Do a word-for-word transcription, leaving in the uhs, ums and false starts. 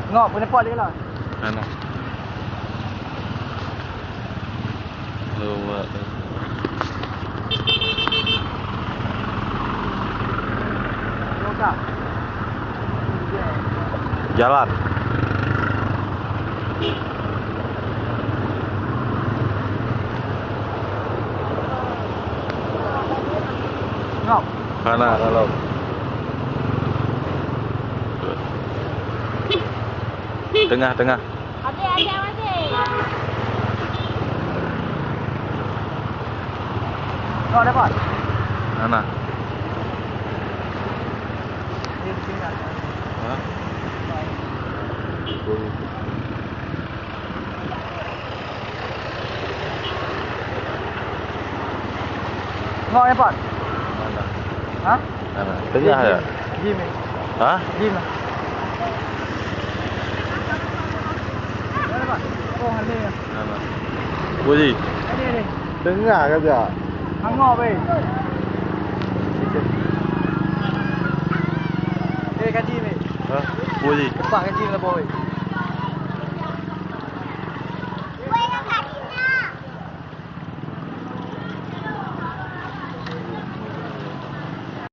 Ngok, peuneumpok di galon. Hana. Lewat. Lokal. Jalan. Ngok. Hana, kalau. Tengah, tengah. Adik, adik, adik. Ngok dapat. Hana. Hah? Ngok nyan pat. Mana? Ha? Mana? Tengah ya? Jim, eh. Ha? Jim lah. Mana, Pak? Oh, ada ya. Mana? Boleh. Ada, ada. Tengah ke tak? Ngok, weh. Eh, kaji, weh. Ha? Boleh. Pak kaji lah, boy.